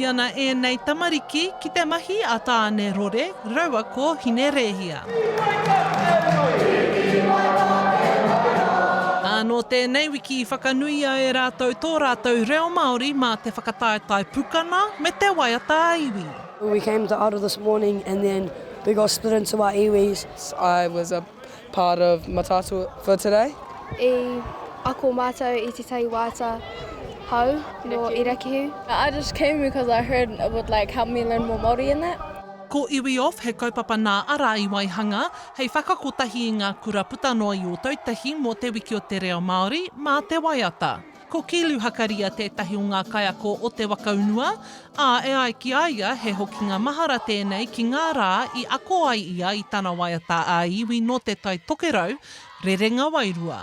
ana ēnei tamariki ki te mahi a Tāne Rore raua ko Hine Rēhia. Ā, nō tēnei wiki i whakanuia e rātou tō rātou reo Māori mā te whakataetae pukana me te waiata ā-iwi. We came to Aro this morning and then we got split into our iwis. I was a part of Mataatua for today. I ako mātou i tētahi waiata hou nō Irakehu. I just came because I heard it would like help me learn more Māori and that. Ko Iwi Off he kaupapa nā Ara i waihanga hei whakakotahi i ngā kura puta noa i Ōtautahi mō Te Wiki o te Reo Māori mā te waiata. Ko Kilu Hakaria tētahi o ngā kaiako o Te Wakaunua, ā, e ai ki a ia he hokinga mahara tēnei ki ngā rā i ako ai ia i tana waiata ā-iwi nō Te Tai Tokerau, Rerenga Wairua.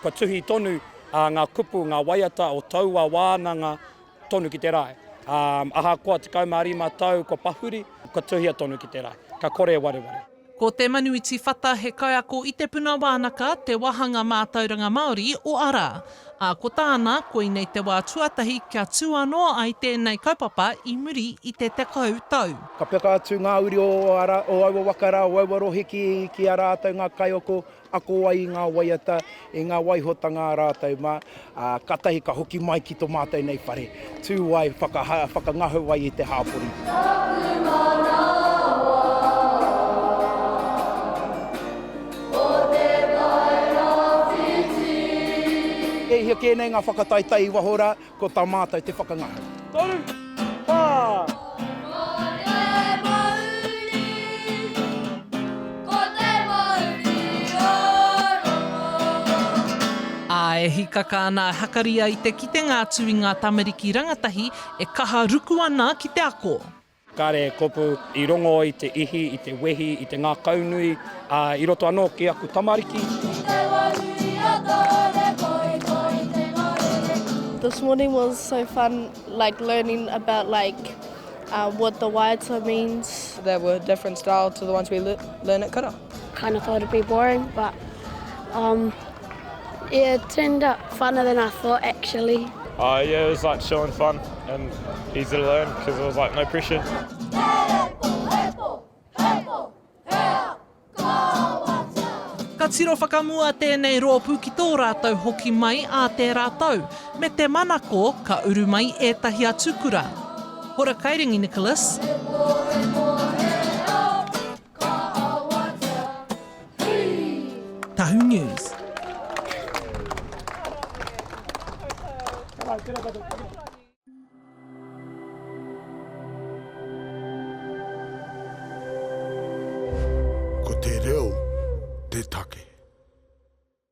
Kua tuhi tonu ngā kupu, ngā waiata o taua wānanga tonu ki te rae. Ahakoa 15 tau kua pahuri, kua tuhia tonu ki te rae. Ka kore e wareware. Ko Te Manuiti Whata he kaiako i Te Puna Wānaka, te wāhanga mātauranga Māori o Ara. Ā, ko tāna, koinei te wā tuatahi kia tū anō ai tēnei kaupapa i muri i te 10 tau. Ka peka atu ngā uri o ara, o aua waka rā, o aua rohe ki, ki a rātou ngā kaiako ako ai i ngā waiata, i ngā waihotanga a rātou mā, ā, kātahi ka hoki mai ki tō mātou nei whare, tū ai, whakaha, whakangahau ai i te hāpori. Taku manawa o te Tairāwhiti. E hia kē nei ngā whakataetae i waho rā, Ko tā mātou te whakangahau. Toru, whā! Ko te mauri, ko te mauri o Rongo. Ā, e hīkaka ana a Hakaria i te kitenga atu i ngā tamariki rangatahi e kaha ruku ana ki te ako. Kāre e kopu, i rongo i te ihi, i te wehi, i te ngākaunui, ā, i roto anō ki aku tamariki. Te wairua a Tāne koikoi te ngarere. This morning was so fun like learning about like what the waiata means. They were different style to the ones we learn at kura. Kinda thought it'd be boring but um yeah it turned out funner than I thought actually. Uh yeah it was like chill and fun and easy to learn cause it was like no pressure. Ka tiro whakamua tēnei rōpū ki tō rātou hoki mai ā tērā tau, me te manako ka uru mai ētahi atu kura. Hora Kairangi Nicholas. Tahu News. Ko te reo te take.